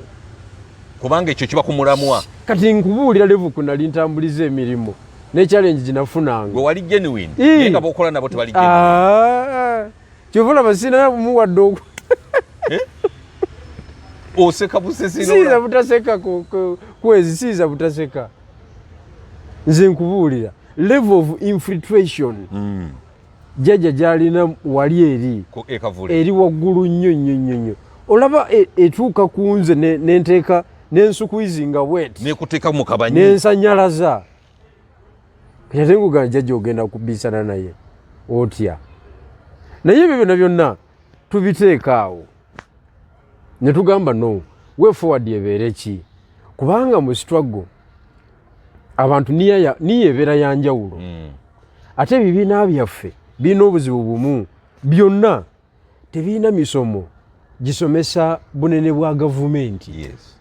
Kubanga ekyo kiba ku mulamwa. Kati nkubuulira level ku nali ntambuliza emirimu ne challenge ginafunanga. Gwe wali genuine, naye nga bokola nabo tebali genuine. Kyova olaba sina muwadde oku Oseka busesi. Siyinza butaseka kwezi, siyinza butaseka. Nze nkubuulira level of infiltration jjajja gyalina wali eri Ekavule. Eri waggulu nnyo nnyo nnyo nnyo. Olaba etuuka ku nze nenteeka nensukuizinga bweti. Nekuteeka mu kabanyi. Nensanyalaza. Kati ate nkugamba jjajja ogenda kubisana naye otya? Naye ebyo byonna byonna tubiteeka awo ne tugamba no way forward ebeere ki, kubanga mu struggle abantu niya ebeera ya njawulo. Ate ebibiina byaffe birina obuzibu bumu, byonna tebirina misomo gisomesa bunene bwa gavumenti. Yes,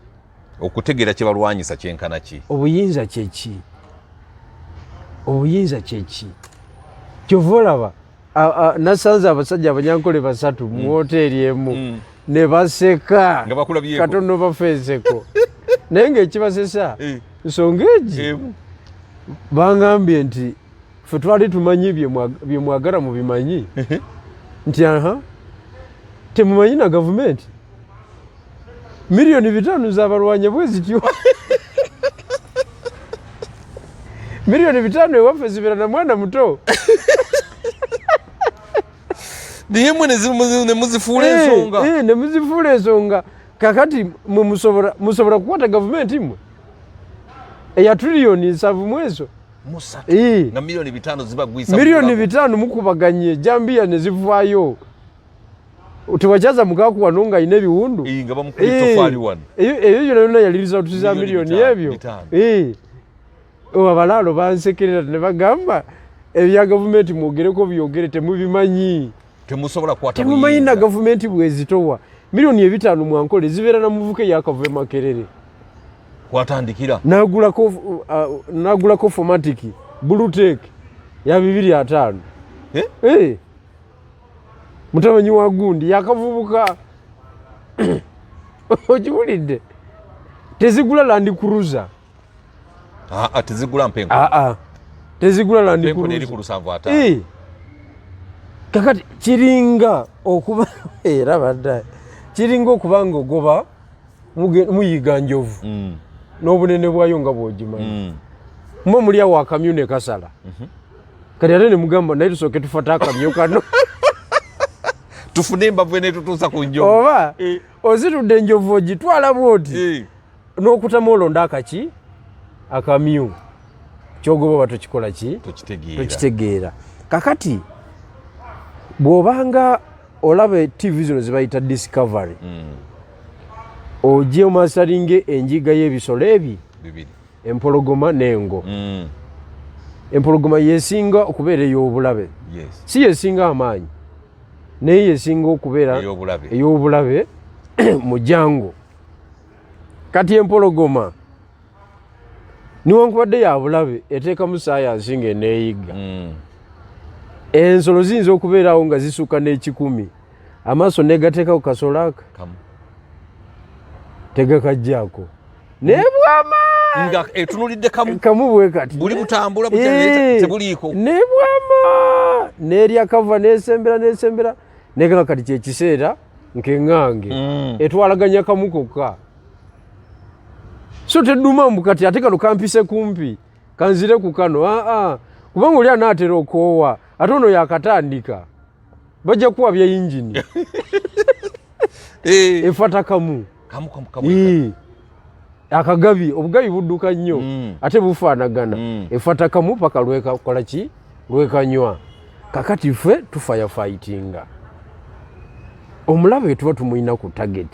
okutegeera kye balwanyisa kyenkana ki. Obuyinza kyeki? Obuyinza kyeki? Kyova olaba nasanze abasajja abanyankole basatu mu woteeri emu ne baseka. Nga bakulabyeko. Katono bafeeseko, naye ngaekibasesa nsonga egi. Emu. Bangambye nti ffe twali tumanyi bye mwagala mubimanyi, nti aha temumanyi na gavumenti 5 miliyoni zabalwanya bwe zityo. 5 miliyoni ewaffe zibeera na mwana muto. Naye mwe ne muzifuula ensonga. Ne muzifuula ensonga. Kakati mwe musobola kukwata gavumenti mmwe eya triliyoni 70 mwezo? Musatu. Nga 5 miliyoni zibagwisa. 5 miliyoni mukubaganye jambiya ne zivaayo, tewakyaza mukaku wano nga alina ebiwundu. Nga bamukuba ettofaali wano. Eyo yona yonna yali result za Miliyoni miliyoni 5, ebyo. 5. Abalaalo bansekerera ne bagamba ebya gavumenti mwogereko byogere, temubimanyi. Temusobola kukwata Temumanyi na buyinza. gavumenti bwezitowa. 5 miliyoni mwankole zibeera na muvuka eyakava e Makerere. Kwatandikira. Nagulako 4Matic BlueTEC ya 250. Eh? Eh. Mutabanyi wa gundi yakavubuka, okiwulidde? Tezigula Land Cruiser. Aa, tezigula mpenko. Aa, tezigula Land Mpenko neri Cruiser. ku 75. Kakati kiringa okuba era badda kiringa okuba nga ogoba muyiga njovu n'obunene bwayo nga bw'ogimanyi. Muba muli awo akamyu ne kasala, kati ate ne mugamba naye tusooke tufate akamyu kano. Tufune embavu enetutuusa ku njovu. Oba ozitudde enjovu ogitwala bwoti n'okutamu olonda akaki akamyu kyogoba oba tokikola ki? Tokitegeera. Tokitegeera. Kakati bw'obanga olaba TV zino zebayita Discovery, ojje omasalinge enjiga y'ebisolo ebi Bibiri. Empologoma n'engo. Empologoma yesinga okubeera ey'obulabe. Si yesinga amaanyi. Naye yesinga okubeera ey'obulabe. Ey'obulabe mu jango. Kati empologoma niwankubadde ya bulabe, eteekamu sayansi ng'eneeyigga. Ensolo ziyinza okubeerawo nga zisukka n'ekikumi, amaaso negateekako kasolo aka Kamu. Tegakajjaako nebwama. Nga etunulidde kamu. Kamu bwe kati. Buli butambula butya naye tebuliiko. Nebwama nerya kava, nesembera, nesembera, negamba kati kyekiseera nkeŋŋange. Etwalaganya kamu kokka, so tedduma mbu kati ate kano kampise kumpi, kanzire ku kano. Aa, kubanga oli anaatera okoowa, ate ono yakatandika, bajja kuwabya yingini. Efata kamu. Kamu, kamu, kamu. Akagabi, obugabi budduka nnyo. Ate bufaanagana. Efata kamu paka lwekakola ki, lwekanywa. Kakati ffe tufirefightinga omulabe, tuba tumulina ku target.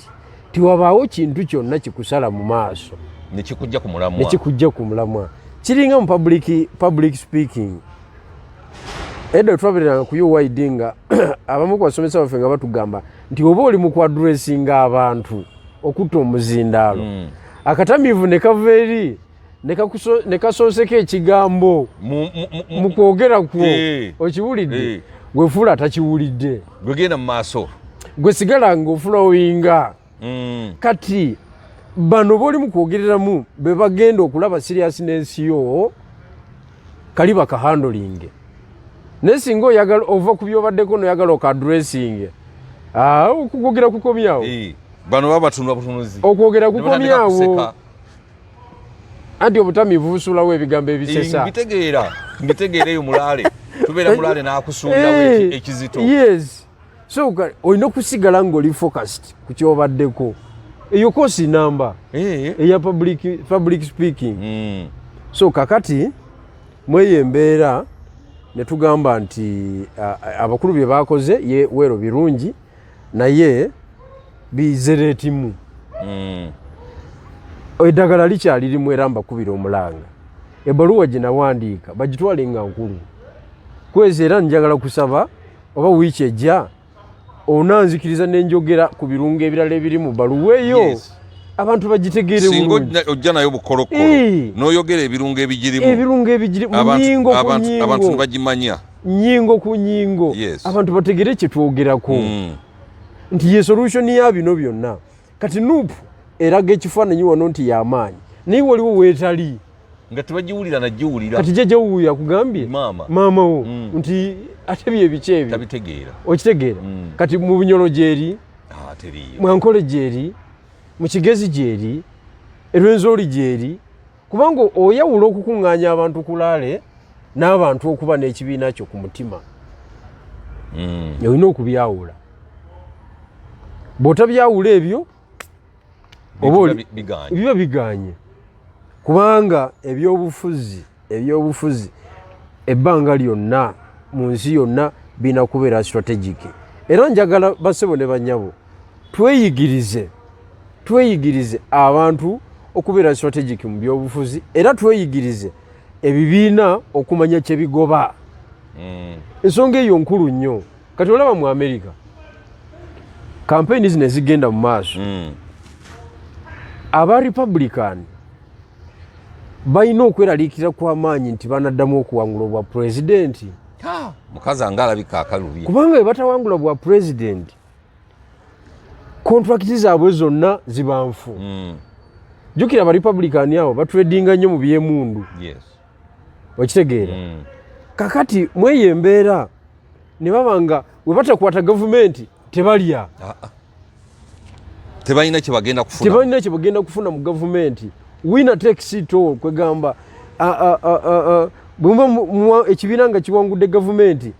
Tiwabaawo kintu kyonna kikusala mu maaso nekikujja ku mulamwa. Nekikujja ku mulamwa. Kiringa mu public speaking. Edda twabeereranga ku UYD nga abamu ku basomesa baffe nga batugamba nti oba oli mu kuaddressinga abantu, okutta omuzindaalo, akatamiivu ne kava eri ne kasooseko ekigambo mu kwogera kwo. Okiwulidde? Gwefuula atakiwulidde. Gwegenda mu maaso. Gwe sigala nga oflowinga. Kati bano boli mu kwogereramu be bagenda okulaba seriousness yo, kali bakahandlinge. Naye singa oyagala ova ku byobaddeko noyagala okaaddressinge, okwogera kukomyawo. Bano baba batunula butunuzi. Okwogera Ne batandika kukomyawo. kuseka. Anti obutamiivu busuulawo ebigambo ebisesa. Mbitegeera, mbitegeera. Eyo mulaale, tubeera mulaale n'akusuulirawo ekizito. Yes, so olina okusigala ng'oli focused ku kyobaddeko. Eyo kosi namba eya public speaking. So kakati mweyo embeera ne tugamba nti abakulu bye bakoze ye weero birungi, naye bizereetimu. Eddagala likyali limu, era mbakubira omulanga, ebbaluwa gye nawandiika bagitwale nga nkulu kwezi. Era njagala kusaba oba wiiki ejja onanzikiriza nenjogera ku birungo ebirala ebiri mu bbaluwa eyo. Abantu bagitegeere Singa bulungi. Ojja nayo bukolokolo n'oyogera ebirungo ebigirimu. Ebirungo ebigiri mu nyingo ku Abantu ne nyingo, bagimanya. Nyingo ku nyingo. Abantu bategere kyetwogerako nti ye solution ya bino byonna. Kati NUP eraga ekifaananyi wano nti yamaanyi, naye waliwo weetali. Nga tebagiwulira nagiwulira. Kati jjajja wuuyo akugambye, Maama. Maama wo, nti ate bye biki ebyo? Tabitegeera. Okitegeera? Kati mu Bunyolo gyeri, Ah, teriiyo. Mwankole gyeri, mu Kigezi gyeri, Erwenzori gyeri, kubanga oyawula okukuŋŋaanya abantu ku rally n'abantu okuba n'ekibiina kyo ku mutima. Olina okubyawula. Bw'otabyawula ebyo, oba Biganye. Biba biganye, kubanga ebyobufuzi ebbanga lyonna mu nsi yonna birina kubeera strategic. Era njagala basebo ne banyabo tweyigirize abantu okubeera strategic mu byobufuzi, era tweyigirize ebibiina okumanya kye bigoba. Ensonga eyo nkulu nnyo. Kati olaba mu America kampeyini zino ezigenda mu maaso, aba Republican balina okweraliikirira kw'amaanyi nti banaddamu okuwangula obwa pulezidenti. Mukazi anga alabika akalubye. Kubanga bwe batawangula bwa pulezidenti, contract zaabwe zonna ziba nfu. Jjukira aba Republican abo batradinga nnyo mu byemundu. Okitegeera? Kakati mweyo embeera ne baba nga bwe batakwata gavumenti tebalya. Ah, ah. Tebalina kye bagenda kufuna. Tebalina kye bagenda kufuna mu gavumenti. Winner takes it all. Kwegamba bwe muba ekibiina nga kiwangudde gavumenti,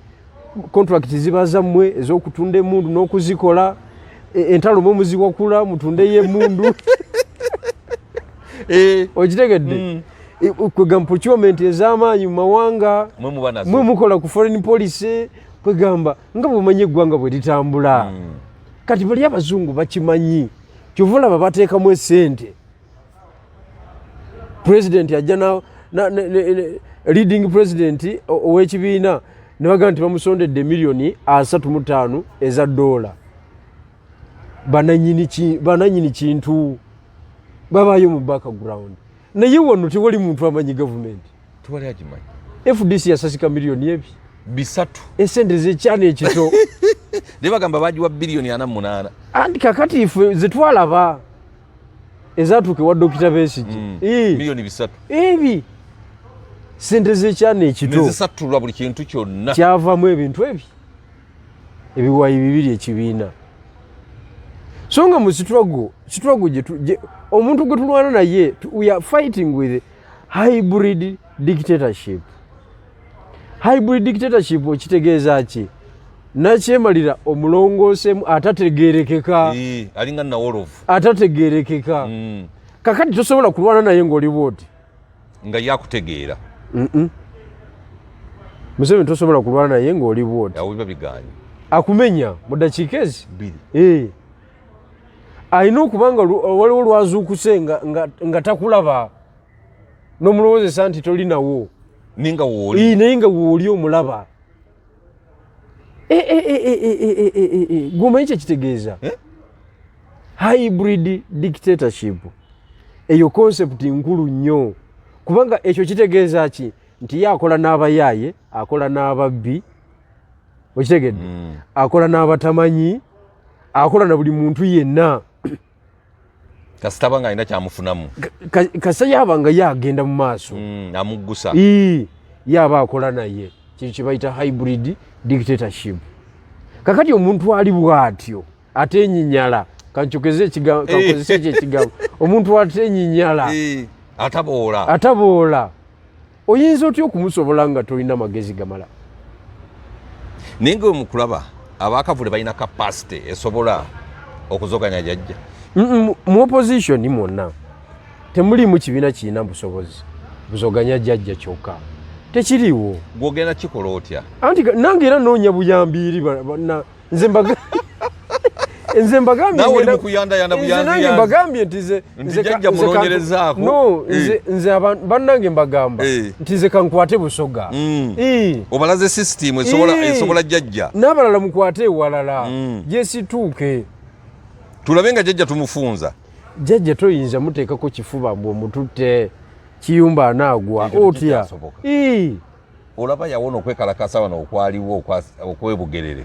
contract ziba zammwe ez'okutunda emundu n'okuzikola. Entalo mwe muziwakula, mutundeyo emundu. Okitegedde? Kwegamba procurement ez'amaanyi mu mawanga mwe muba nazo. Mwe mukola ku foreign policy. Kwegamba nga bwemanyi eggwanga bwe litambula. Kati bali abazungu bakimanyi, kyova olaba bateekamu esente. President ajja na leading president ow'ekibiina. Ne bagamba nti bamusondedde miliyoni 35 eza dola. Bananyini kintu babaayo mu background, naye wano tewali muntu amanyi gavumenti. Tewali agimanyi. FDC yasasika miliyoni ebi 300. Esente zekyana ekito. Naye bagamba bagiwa biliyoni 48. Anti kakati ife zetwalaba ezatuuka ewa Dokita Besigye. Miliyoni 300. Ebi sente zekyana ekito. Nezisatulwa buli kintu kyonna. Kyavamu ebintu ebi ebiwayi bibiri ekibiina, so nga mu struggle omuntu gwe tulwana naye, we are fighting with hybrid dictatorship. Hybrid dictatorship okitegeeza ki? Nakyemalira omulongoosemu atategerekeka. Alinga nawolovu. Atategerekeka. Kakati tosobola kulwana naye ng'oli bwoti. Nga yakutegeera. Museveni tosobola kulwana naye ng'oli bwoti. Awo biba biganye. Akumenya mu dakiika ezi 2. Alina okuba nga waliwo lwazuukuse nga takulaba n'omulowoozesa nti toli nawo. Ninga wooli. Naye nga wooli omulaba. Gwomanyi kyekitegeeza? Eh? Hybrid dictatorship, eyo concept nkulu nnyo, kubanga ekyo kitegeeza ki? Nti ye akola n'abayaaye, akola n'ababbi, okitegedde? Akola n'abatamanyi, akola na buli muntu yenna. Kasita aba nga alina kyamufunamu. Kasa yaba nga ye agenda mu maaso. Amuggusa. Yaba akola naye. Kintu kyebayita hybrid dictatorship. Kakati omuntu ali bw'atyo atenyinyala, kankyogeze kankozese ekyo ekigambo, omuntu atenyinyala, Ataboola. Ataboola, oyinza otya okumusobola nga tolina magezi gamala? Naye nga mukulaba abakavule balina capacity esobola okuzoganya jajja? Mu opposition mwonna temulimu kibiina kirina busobozi buzoganya jajja kyokka, tekiriiwo. Gwogenda kikola otya? Anti nange era noonya buyambi eri nze mbagambye Naawe oli mu kuyandayanda nze buyanzi nange yanzi. Mbagambye nti nze Nti nze jjajja nze munoonyerezaako. No, nze bannange mbagamba nti nze kankwate Busoga. Obalaze system esobola jjajja. N'abalala mukwate ewalala gyesituuke. Tulabe nga jjajja tumufunza. Jjajja toyinza muteekako kifuba mbu omututte kiyumba anaagwa. Ekyo Otya? tekikyasoboka. Olaba yawona okwekalakasa wano okwaliwo okwebugerere,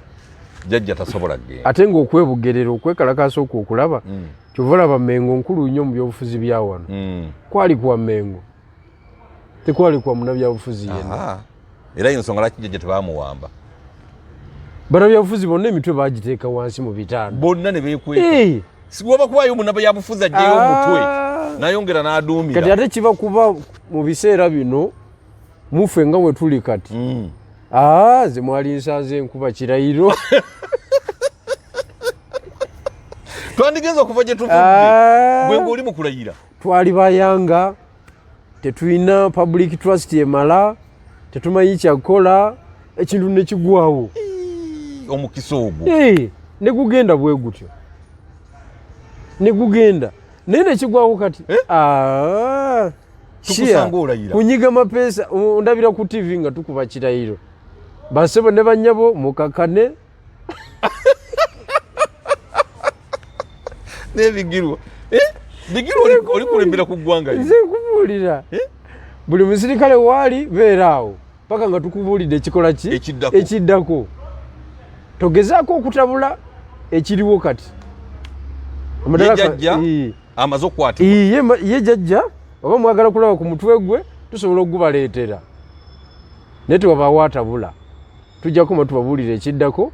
jjajja tasobola kugenda. Ate ng'okwebugerera, okwekalakasa okwo okulaba, kyova olaba Mengo nkulu nnyo mu byobufuzi bya wano. Kwali kwa Mengo, tekwali kwa munabyabufuzi yenna. Aha. Era ensonga lwaki jjajja tebamuwamba. Banabyabufuzi bonna emitwe bagiteeka wansi mu bitaano. Bonna ne beekweka. Waba kubayo munabyabufuzi ajjeyo omutwe nayongera Kati n'aduumira. Ate kiba kuba mu biseera bino mufe nga we tuli kati. Ze mwali nsanze enkuba kirayiro. Twandigenza okuva gye tuvudde. Gwe ng'oli mu kulayira. Twali bayanga, tetulina public trust emala, tetumanyi kyakukola, ekintu nekigwawo. Ii, omukisa ogwo. Ne gugenda bwe gutyo ne gugenda, naye nekigwawo kati. Eh? Tukusanga Shia, olayira. Kunyiga mapeesa, ondabira ku TV nga tukuba kirayiro, basebo ne banyabo mukakane. N'ebigirwa. Eh? Bigirwa oli kulembera ku ggwanga lino. Nze nkubuulira. Eh? Buli musirikale waali beera awo paka nga tukubuulidde ekikola ki? Ekiddako. Ekiddako. Togezaako okutabula ekiriwo kati. Ye jjajja amaze okukwatibwa. Ye jjajja oba mwagala kulaba ku mutwe gwe tusobola okugubaleetera, naye tewabaawo atabula, tujja kuma tubabuulire ekiddako.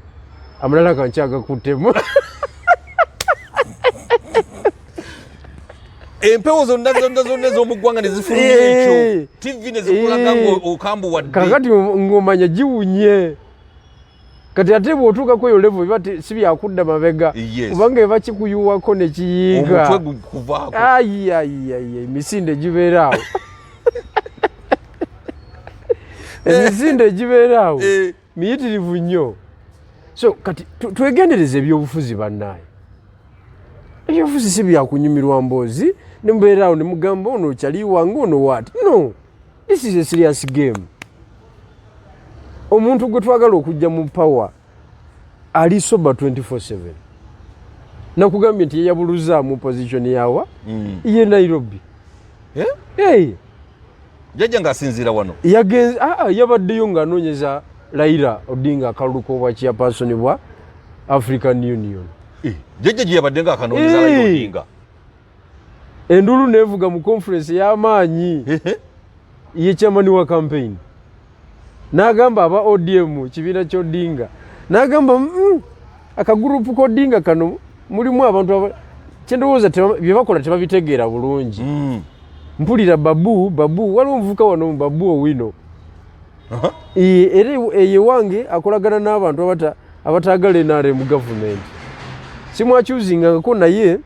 Amalala kankyagakuttemu. Empewo zonna zonna zonna ez'omu ggwanga ne zifulumya ekyo, TV ne zikulaga ng'okambuwadde. Kakati ng'omanya giwunye. Kati ate bw'otuukako eyo level biba si byakudda mabega. Kubanga eba kikuyuwako ne kiyiika. Omutwe gukuvaako. Ayi, emisinde gibeera awo, emisinde gibeera awo miyitirivu nnyo. So kati twegendereze ebyobufuzi bannaaye. Ebyobufuzi si byakunyumirwa mboozi ne mubeera awo ne mugamba ono kyali wange, ono waati. No, this is a serious game. Omuntu gwe twagala okujja mu power ali sober 24/7. Nakugambye nti yeyabuluzaamu position yawa ye Nairobi. Eh? Hey, Jjajja ng'asinziira wano. Yagenze, yabaddeyo ng'anoonyeza Raila Odinga akalulu k'obwa chairperson bwa African Union. Eh, jjajja gye yabadde ng'akanoonyeza Raila Odinga. Endulu nevuga mu conference y'amaanyi, ye chairman wa campaign n'agamba aba ODM, kibiina ky'Odinga, n'agamba, akagurupu k'Odinga kano mulimu abantu kyendowooza bye bakola tebabitegeera bulungi. Mpulira Babu, Babu, waliwo omuvubuka wano mu Babu Owino. Era eyo ewange akolagana n'abantu abataagala NRM gavumenti. Simwakyuzingangako, naye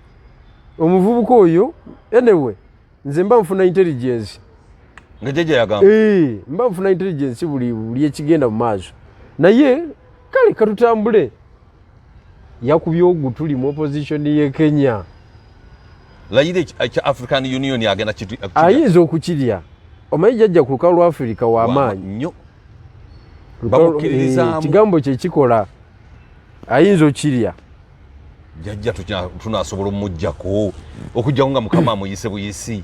omuvubuka oyo, anyway, nze mba nfuna intelligence. Nga jjajja yagamba. Eh, mba nfuna intelligence buli ekigenda mu maaso. Naye kale katutambule. Yakubye ogutuli mu opposition ye Kenya. Raila ekya African Union agenda Ayinza okukirya. Omanyi jjajja ku lukalu lwa Afirika w'amaanyi. Nnyo. Bamukkiririzaamu. Eh, kigambo kye kikola, ayinza okirya. Jjajja tunasobola omuggyako, okuggyako nga Mukama amuyise buyisi.